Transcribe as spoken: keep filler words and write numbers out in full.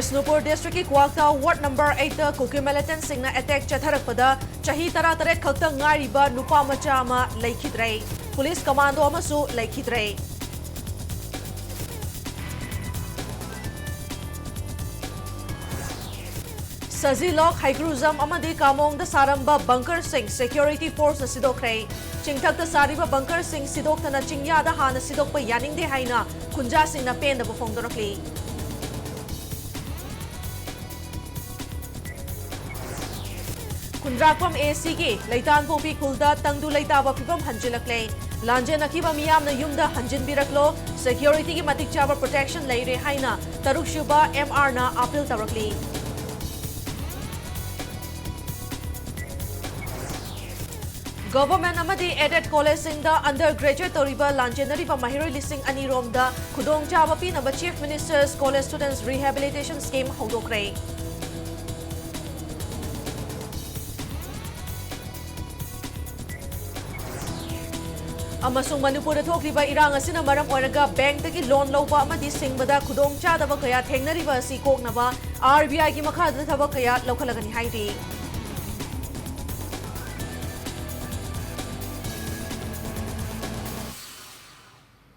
ꯕꯤꯁꯅꯨꯄꯨꯔ ꯗꯤꯁꯇ꯭ꯔꯤꯛꯀꯤ Kwakta ward number ꯑꯩꯠꯇ ꯀꯨꯀꯤ ꯃꯤꯂꯤꯇꯦꯟꯠꯁꯤꯡꯅ attack ꯆꯠꯊꯔꯛꯄꯗ ꯆꯍꯤ ꯇꯔꯥꯇꯔꯦꯠ ꯈꯛꯇ ꯉꯥꯏꯔꯤꯕ ꯅꯨꯄꯥ ꯃꯆꯥ ꯑꯃ ꯂꯩꯈꯤꯗ꯭ꯔꯦ꯫ ꯄꯨꯂꯤꯁ ꯀꯃꯥꯟꯗꯣ ꯑꯃꯁꯨ ꯂꯩꯈꯤꯗ꯭ꯔꯦ꯫ ꯁꯖꯤꯂꯣꯛ, ꯍꯩꯒ꯭ꯔꯨꯖꯝ ꯑꯃꯗꯤ ꯀꯥꯃꯣꯡꯗ ꯁꯥꯔꯝꯕ ꯕꯪꯀꯔꯁꯤꯡ ꯁꯦꯀ꯭ꯌꯨꯔꯤꯇꯤ ꯐꯣꯔꯁꯅ ꯁꯤꯗꯣꯛꯈ꯭ꯔꯦ꯫ ꯆꯤꯡꯊꯛꯇ ꯁꯥꯔꯤꯕ ꯕꯪꯀꯔꯁꯤꯡ ꯁꯤꯗꯣꯛꯇꯅ ꯆꯤꯡꯌꯥꯗ ꯍꯥꯟꯅ ꯁꯤꯗꯣꯛꯄ ꯌꯥꯅꯤꯡꯗꯦ ꯍꯥꯏꯅ ꯈꯨꯟꯖꯥꯁꯤꯡꯅ ꯄꯦꯟꯗꯕ ꯐꯣꯡꯗꯣꯔꯛꯂꯤ꯫ ꯈꯨꯟꯗ꯭ꯔꯥꯛꯄꯝ ꯑꯦ ꯁꯤꯒꯤ ꯂꯩꯇꯥꯟꯄꯣꯛꯄꯤ ꯈꯨꯜꯗ ꯇꯪꯗꯨ ꯂꯩꯇꯥꯕ ꯐꯤꯕꯝ ꯍꯟꯖꯤꯜꯂꯛꯂꯦ꯫ ꯂꯥꯟꯖꯦꯟꯅꯈꯤꯕ ꯃꯤꯌꯥꯝꯅ ꯌꯨꯝꯗ ꯍꯟꯖꯤꯟꯕꯤꯔꯛꯂꯣ, ꯁꯦꯀ꯭ꯌꯨꯔꯤꯇꯤꯒꯤ ꯃꯇꯤꯛ ꯆꯥꯕ ꯄ꯭ꯔꯣꯇꯦꯛꯁꯟ ꯂꯩꯔꯦ ꯍꯥꯏꯅ ꯇꯔꯨꯛꯁꯨꯕ ꯑꯦꯝ ꯑꯥꯔꯅ ꯑꯥꯄꯤꯜ ꯇꯧꯔꯛꯂꯤ꯫ ꯒꯚꯔꯟꯃꯦꯟꯠ ꯑꯃꯗꯤ ꯑꯦꯗꯦꯗ ꯀꯣꯂꯦꯖꯁꯤꯡꯗ ꯑꯟꯗꯔ ꯒ꯭ꯔꯦꯖꯨꯑꯦꯠ ꯇꯧꯔꯤꯕ ꯂꯥꯟꯖꯦꯟꯅꯔꯤꯕ ꯃꯍꯩꯔꯣꯏ ꯂꯤꯁꯤꯡ ꯑꯅꯤ ꯔꯣꯝꯗ ꯈꯨꯗꯣꯡꯆꯥꯕ ꯄꯤꯅꯕ Chief Minister's College Students Rehabilitation Scheme ꯍꯧꯗꯣꯛꯈ꯭ꯔꯦ꯫ ꯑꯃꯁꯨꯡ ꯃꯅꯤꯄꯨꯔꯗ ꯊꯣꯛꯂꯤꯕ ꯏꯔꯥꯡ ꯑꯁꯤꯅ ꯃꯔꯝ ꯑꯣꯏꯔꯒ ꯕꯦꯡꯛꯇꯒꯤ ꯂꯣꯟ ꯂꯧꯕ ꯑꯃꯗꯤ ꯁꯤꯡꯕꯗ ꯈꯨꯗꯣꯡꯆꯥꯗꯕ ꯀꯌꯥ ꯊꯦꯡꯅꯔꯤꯕ ꯑꯁꯤ ꯀꯣꯛꯅꯕ ꯑꯥꯔ ꯕꯤ ꯑꯥꯏꯒꯤ ꯃꯈꯥꯗ ꯊꯕꯛ ꯀꯌꯥ ꯂꯧꯈꯠꯂꯒꯅꯤ ꯍꯥꯏꯔꯤ꯫